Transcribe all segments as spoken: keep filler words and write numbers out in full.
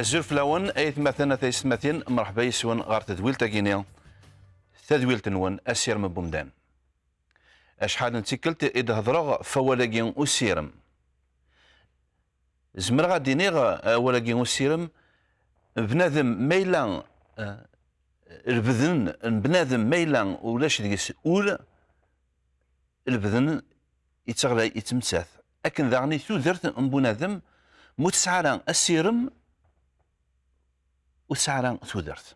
Azul fell-awen, aytmaten a taysetmatin, mreḥba yes-wen ɣer tedwilt-agi-ni, tadwilt-nwen, Asirem n wemdan. Acḥal n tikkelt i d-hedreɣ f awal-agi usirem. Zemreɣ ad d-iniɣ, eh, awal-agi usirem, bnadem ma yella, eh, lebden n bnadem ma yella ulac deg-s ul, lebden yetteɣlay, yettemsat. Akken daɣen i tudert n bunadem, mu tesɛa ara asirem, ur tesɛa ara tudert.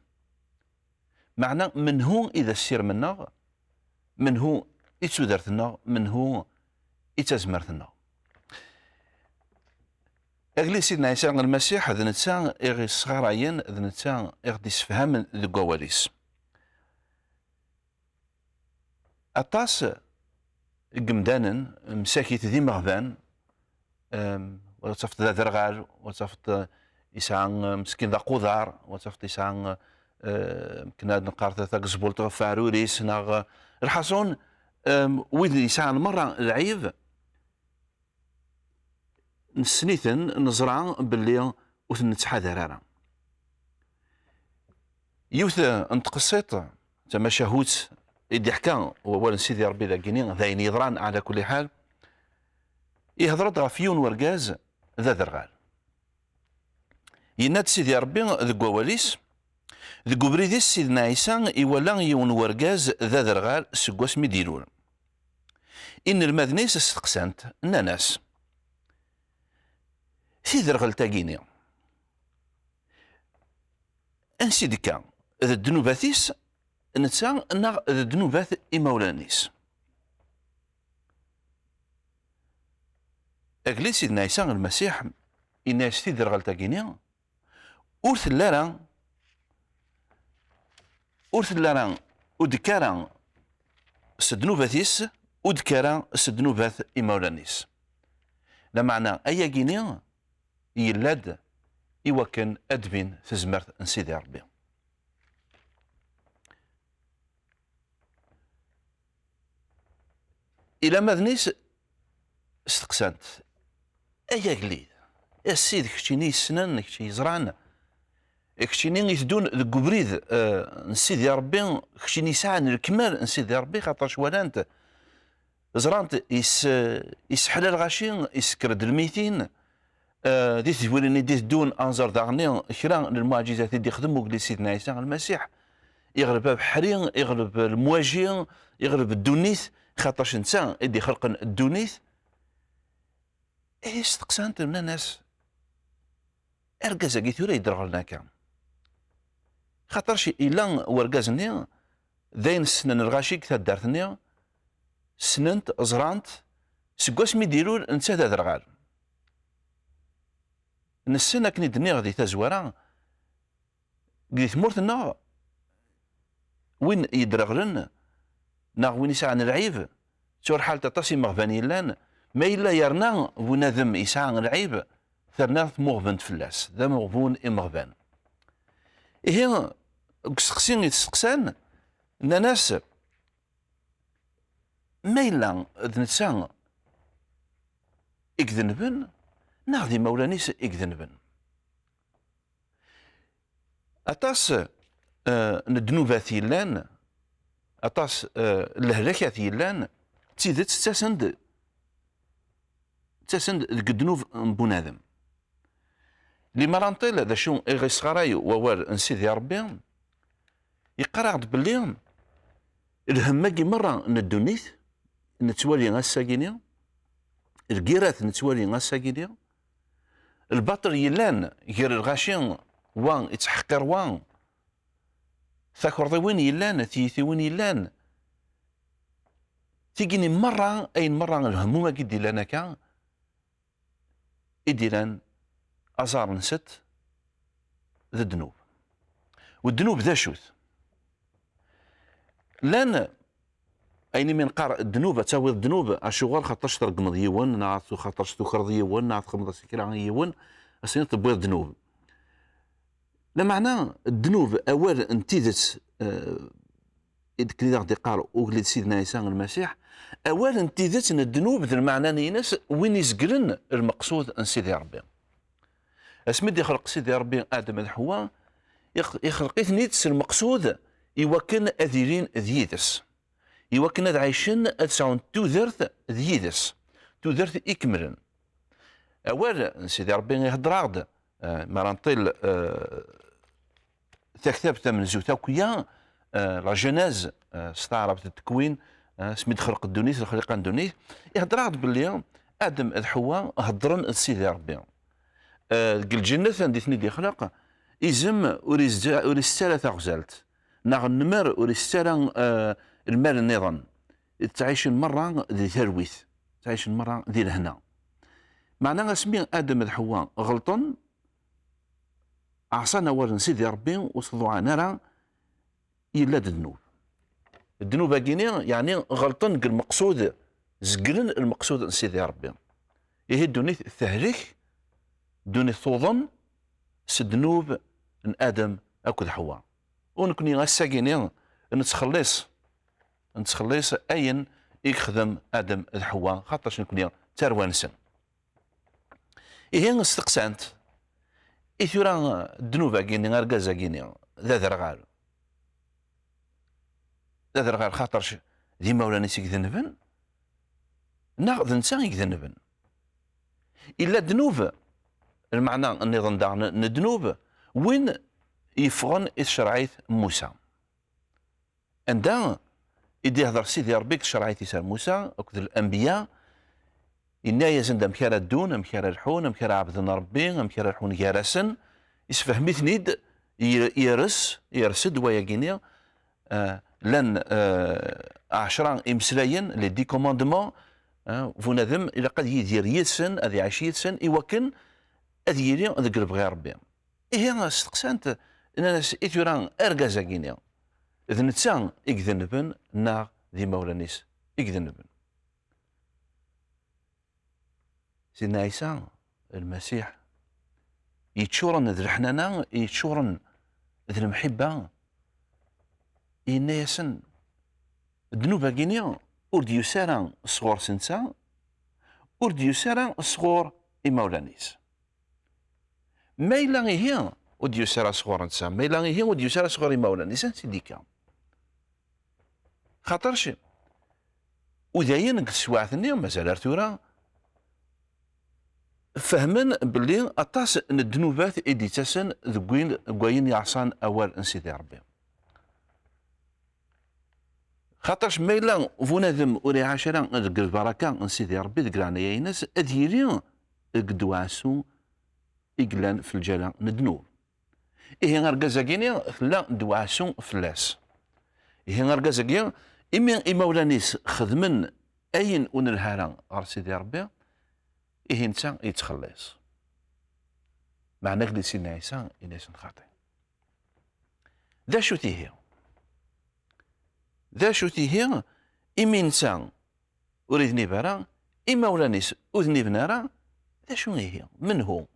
Meɛna, menhu i d asirem-nneɣ, menhu i d tudert-nneɣ, menhu i d tazmert-nneɣ? Agellid Sidna Ɛisa Lmasiḥ, d netta i ɣ-isɣarayen, d netta i ɣ-d-issefhamen deg wawal-is. Aṭas n yemdanen, msakit d imeɣban, em, wa tafeḍ d aderɣal, wa tafeḍ, eh, yesɛa, eh, meskin d aquḍar, wa tafeḍ yesɛa, eh, mken ad neqqar ta-, tageẓbult ɣef uɛrur-is, neɣ, eh, lḥaṣun, em, wid yesɛan merra lɛib, nessen-iten, neẓra belli ur ten-nettḥadar ara. Yiwet n tqessiṭ, d tamacahut i d-iḥka wawal n Sidi Ṛebbi dagini, d ayen yeḍran ɛla kulli ḥal, ihḍer-d ɣef yiwen wergaz d aderɣal. Yenna-d Sidi Ṛebbi deg wawal-is, deg ubrid-is Sidna Ɛisa iwala yiwen wergaz d aderɣal seg wasmi d-ilul. Inelmaden-is steqsan-t, nnan-as, tiderɣelt-agi-ni, ansi d-tekka? D ddnubat-is netta neɣ d ddnubat imawlan-is? Agellid Sidna Ɛisa Lmasiḥ, yenna-yas tiderɣelt-agi-ni, ur telli ara, ur telli ara, ur d-tekka ara s ddnubat-is, ur d-tekka ara s ddnubat imawlan-is. Lameɛna ayagi-ni yella-d i wakken ad d-tbin tezmert n Sidi Ṛebbi. Ilamaden-is steqsan-t, ay agellid, a Ssid, keččini yessnen, kečč yeẓran, keččini iteddun deg ubrid, eh, n Sidi Ṛebbi, keččini yesɛan lekmal n Sidi Ṛebbi, xaṭer walan-t, ẓran-t, yes-, yesseḥla lɣaci, yessekker-d lmitin, eh, di tedwilin i d-iteddun, anẓar daɣen kra n lmuɛǧizat i d-ixdem ugellid Sidna Ɛisa Lmasiḥ, iɣleb abeḥri, iɣleb lemwaji, iɣleb ddunit, xaṭer netta i d-ixelqen ddunit. Ihi steqsan-t, nnan-as, argaz-agi tura yedderɣlen akka. Xaṭer yella wergaz-nni, d ayen ssnen lɣaci deg taddart-nni, ssnen-t, ẓran-t, seg wasmi d-ilul netta d aderɣal. Nessen akken i d-nniɣ di tazwara, deg tmurt-nneɣ, win yedreɣlen neɣ win yesɛan lɛib, ttwarḥalt aṭas imeɣban yellan, ma yella yerna bunadem yesɛa lɛib, terna tmuɣbent fell-as, d ameɣbun imeɣban. Ihi, deg usteqsi i t-steqsan, nnan-as, ma yella d netta i idenben, neɣ d imawlan-is i idenben? Aṭas, eh, n ddnubat yellan, aṭas, eh, n lehlakat yellan, d tidet ttasen-d, ttasen-d deg ddnub n bunadem. Limer ad nṭil d acu i ɣ-isɣaray wawal n Sidi Ṛebbi, yeqqar-aɣ-d belli lhemm-agi merra n ddunit nettwali ass-agi-ni, lgirat nettwali ass-agi-ni, lbaṭel yellan gar lɣaci, wa yettḥeqqir wa, takerḍiwin yellan, tiyitiwin yellan, tigini merra, ayen merra lhemmum-agi d-illan akka, i d-iran aẓar-nsent d ddnub. U ddnub d acu-t? Llan ayen imi neqqar ddnub, ad tawiḍ ddnub, acuɣer? Xaṭerc tregmeḍ yiwen, neɣ tu-, xaṭerc tukreḍ yiwen, neɣ txedmeḍ-as kra i yiwen, ad s-tiniḍ tewwiḍ ddnub. Lameɛna, ddnub, awal n tidet, eh, i d-, akken i d aɣ-d-iqqar ugellid Sidna Ɛisa Lmasiḥ, awal n tidet n ddnub d lmeɛna-ines win izeglen lmeqsud n Sidi Ṛebbi. Asmi d-ixleq Sidi Ṛebbi Adem d Ḥewwa, ix-, ixleq-iten-id s lmeqsud i wakken ad ilin d yid-s, i wakken ad ɛicen, ad sɛun tudert d yid-s, tudert ikemlen. Awal n Sidi Ṛebbi ihedder-aɣ-d, eh, mi ara nṭil, eh, taktabt tamenzut akk-ya, eh, la Genèse, eh, s taɛrabt d tekwin, eh, asmi d-xelq ddunit, lexliqa n ddunit, ihedder-aɣ-d belli Adem d Ḥewwa heddren d Sidi Ṛebbi. Eh, deg lǧennet anda i ten-id-ixleq, izem ur izza-, ur isett ara taɣzalt, neɣ nmer ur isett ara, eh, lmal nniḍen. Ttɛicen merra di talwit, ttɛicen merra di lehna. Meɛna asmi Adem d Ḥewwa ɣelṭen, ɛṣan awal n Sidi Ṛebbi, ur s-ḍuɛan ara, yella-d ddnub. Ddnub-agi-ni, yeɛni ɣelṭen deg lmeqsud, zeglen lmeqsud n Sidi Ṛebbi. Ihi ddunit tehlek, ddunit tuḍen s ddnub n Adem akked Ḥewwa. U nekni ass-agi-ni nettxelliṣ, nettxelliṣ ayen i yexdem Adem d Ḥewwa, xaṭerc nekni d tarwa-nsen. Ihi steqsan-t, i tura ddnub-agi-nni, argaz-agi-nni, d aderɣal? D aderɣal xaṭerc d imawlan-is i idenben, neɣ d netta i idenben? Illa ddnub, lmeɛna nniḍen daɣen n ddnub, win yeffɣen i tcerɛit n Musa. Anda i d-ihder Sidi Ṛebbi deg tcerɛit-is ar Musa akked lanbiya, yenna-yasen-d amek ara ddun, amek ara lḥun, amek ara ɛebden Ṛebbi, amek ara lḥun gar-asen, isfehhem-iten-id, i-, ires, ires-d wayagi-ni, eh, llan, eh, ɛecra imeslayen, les dix commandements, eh, bunadem ilaq ad yidir yid-sen, ad iɛic yid-sen, i wakken ad yili deg lebɣi n Ṛebbi. Ihi steqsan-t, nnan-as, i tura argaz-agi-ni, d netta i idenben neɣ d imawlan-is i idenben? Sidna Ɛisa Lmasiḥ, yeččuren d leḥnana, yeččuren d lemḥibba, yenna-yasen, ddnub-agi-ni ur d-yusi ara sɣur-s netta, ur d-yusi ara sɣur imawlan-is. Ma yella ihi ur d-yusi ara sɣur netta, ma yella ihi ur d-yusi ara sɣur imawlan-is, ansi d-ikka? Xaṭerc, udayen deg teswiɛt-nni, mazal ar tura, fehmen belli aṭas n ddnubat i d-ittasen deg win, deg wayen yeɛṣan awal n Sidi Ṛebbi. Xaṭerc ma yella bunadem ur iɛac ara deg lbaraka n Sidi Ṛebbi, deg leɛnaya-ines, ad yili deg ddwaɛsu i yellan f lǧala n ddnub. Ihi argaz-agi-ni tella ddwaɛsu fell-as. Ihi argaz-agi, imi imawlan-is xedmen ayen ur nelha ara ɣer Sidi Ṛebbi, ihi netta yettxelliṣ. Meɛna agellid Sidna Ɛisa, ini-asen xaṭi. D acu-t ihi? D acu-t ihi imi netta ur idnib ara, imawlan-is ur dniben ara? D acu ihi? Menhu?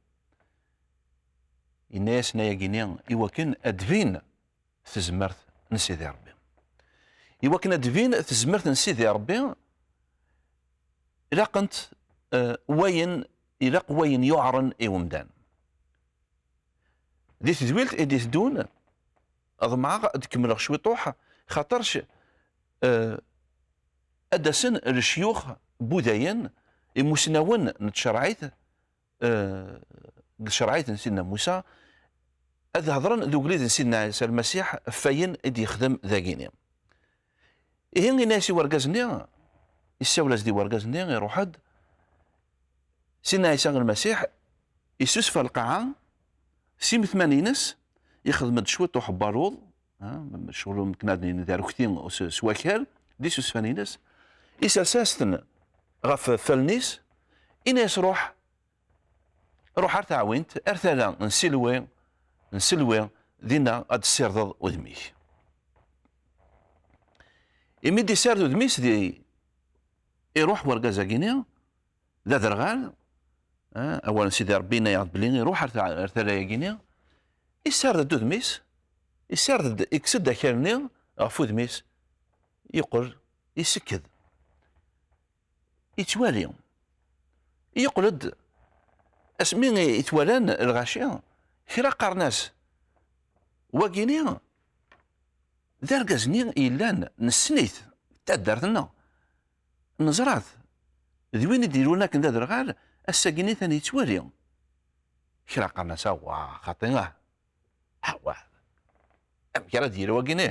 Yenna-yasen ayagi-ni i wakken ad d-tbin tezmert n Sidi Ṛebbi. I wakken ad d-tbin tezmert n Sidi Ṛebbi, ilaqent, eh, wayen, ilaq wayen yuɛren i umdan. Di tedwilt i d-iteddun, ḍemɛeɣ ad kemmleɣ cwiṭuḥ, xaṭerc, eh, ad d-asen lecyux n wudayen, imusnawen n tcerɛit, eh, deg tcerɛit n Sidna Musa, ad hedren d ugellid n Sidna Ɛisa Lmasiḥ ɣef wayen i d-yexdem dagini. Ihi, ini-as i wergaz-nni, issawel-as-d i wergaz-nni, iruḥ-d. Sidna Ɛisa Lmasiḥ isusef ɣer lqaɛa, s imetman-ines, ixdem-d cwiṭuḥ n waluḍ, ha, ccɣel akken ad nini d arekti s, s wakal, d isusfan-ines, isers-as-ten ɣef wallen-is, ini-as, "Ruḥ, ruḥ ar taɛwint, ar tala n Silwi, n Silwi, dinna ad tessirdeḍ udem-ik." Imi d-issared udem-is, di, iruḥ wergaz-agi-ni, d aderɣal, eh, awal n Sidi Ṛebbi yenna-yaɣ-d belli iruḥ ar ta-, ar tala-agi-ni, issared-d udem-is, issared-d, ikkes-d akal-nni ɣef udem-is, yeqqel isekked. Yettwali. Yeqqel-d Asmi i t-walan lɣaci, kra qqaren-as: "Wagini d argaz-nni yellan, nessen-it, d taddart-nneɣ, neẓra-t, d win i d-irun akken d aderɣal, ass-agi-nni atan yettwali." Kra qqaren-as: "Awah, xaṭi, ah, awah, amek ara d-yili wagini?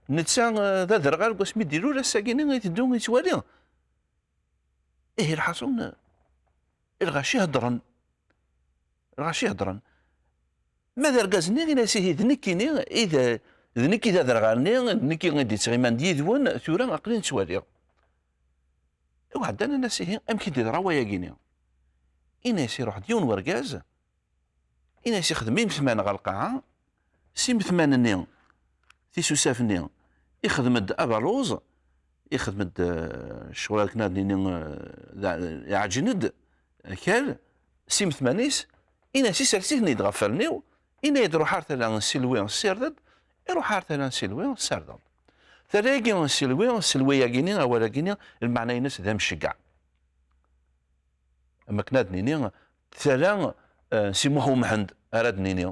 Netta, eh, d aderɣal deg wasmi d-ilul, ass-agi-nni iteddu yettwali." Ihi lḥaṣun, lɣaci heddren. Lɣaci heddren. Ma d argaz-nni, ini-as: "Ihi d nekkini i d, d nekk i d aderɣal-nni, d nekk i d-yettɣiman d yid-wen, tura aql-i nettwaliɣ." Iweɛdan nnan-as: "Ihi amek i d-yeḍra wayagi-nni?" Ini-as: "Iruḥ-d yiwen wergaz, ini-as ixdem imetman ɣer lqaɛa, s imetman-nni, tisusaf-nni, ixdem-d abaluẓ, ixdem-d, eh, ccɣel akken ad nini, eh, d-, iɛǧen-d akal, s imetman-is, ini-as isers-iten-id ɣef wallen-iw, ini-as-d ruḥ ar tala n silwi ssired-d, iruḥ ar tala n silwi ssardeɣ-d." Tala-agi n silwi, silwi-agi-ni, awal-agi-ni, lmeɛna-ines d amceggeɛ. Am akken ad nini, tala, eh, n Si Muḥ Umḥend ara d-nini,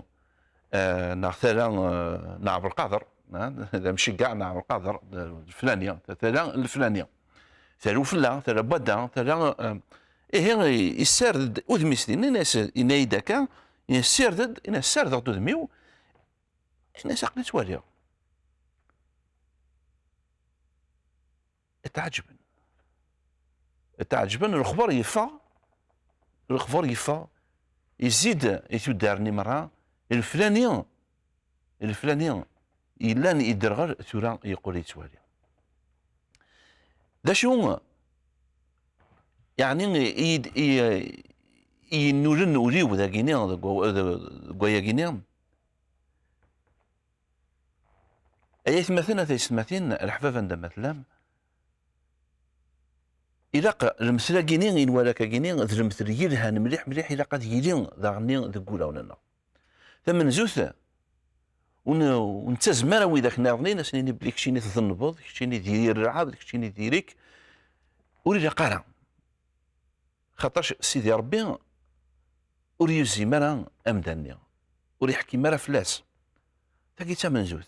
eh, neɣ tala, eh, n Ɛebdelqader, eh, d amceggeɛ n Ɛebdelqader, d leflani, tala n leflani. Tala ufella, tala n wadda, tala, eh, ihi, yessared-d udem-is din, yenna-yas, yenna-yi-d akka, yessared-d, yenna: "Ssardeɣ-d udem-iw", yenna-yas: "Aql-i ttwaliɣ." Tɛeǧben. Tɛeǧben, lexber yeffeɣ, lexber yeffeɣ, yezzi-d i tuddar-nni merra, leflani, leflani yellan yedderɣel, tura yeqqel yettwali. D acu, yeɛni, i, i, i yennulen ul-iw dagini, deg wa-, deg wayagini? Ay aytmaten, a taysetmatin, leḥbab anda ma tellam, ilaq lemtel-agini, i nwala-k-agini, d lemtel yelhan mliḥ, mliḥ, ilaq ad yili daɣenni deg wulawen-nneɣ. Tamenzut, ur n-, ur nettazem ara widak nniḍen, ad sen-nini belli keččini tdennbeḍ, keččini diri rrɛab, keččini diri-k, ur ilaq ara. Xaṭac Sidi Ṛebbi ur yuzim ara amdan-nni, ur iḥkim ara fell-as. Tagi d tamenzut.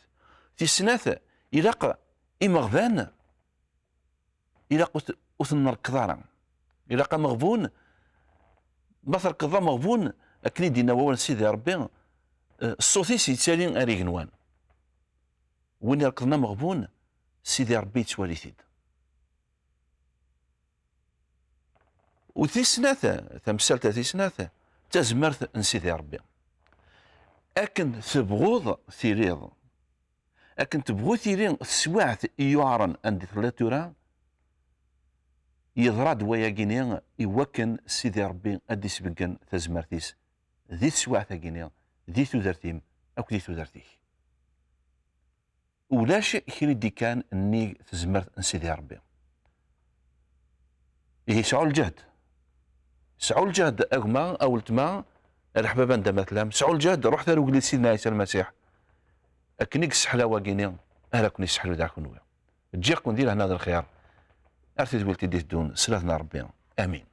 Tis snat, ilaq imeɣban, ilaq ur t-, ur ten-nrekkeḍ ara. Ilaq ameɣbun, ma trekkeḍ ameɣbun, akken i d-yenna wawal n Sidi Ṛebbi, eh, ṣṣut-is yettali ar igenwan. Win irekḍen ameɣbun, Sidi Ṛebbi yettwali-t-id. U tis snat, tamsalt tis snat, d tazmert n Sidi Ṛebbi. Akken tebɣuḍ tiliḍ, akken tebɣu tili teswiɛt i yuɛren anda i telliḍ tura, yeḍra-d wayagini i wakken Sidi Ṛebbi ad d-isbeggen tazmert-is di teswiɛt-agini, di tudert-im akk di tudert-ik. Ulac kra i d-ikkan nnig tezmert n Sidi Ṛebbi. Ihi sɛu lǧehd. Sɛu lǧehd, a gma, a weltma, a leḥbab anda ma tellam. Sɛu lǧehd, ruḥet ar ugellid Sidna Ɛisa Lmasiḥ. Akken i yesseḥla wagini, ara ken-yesseḥlu daɣ kenwi. Ǧǧiɣ-ken di lehna d lxir. Ar tedwilt i d-iteddun, s sslam n Ṛebbi. Amin.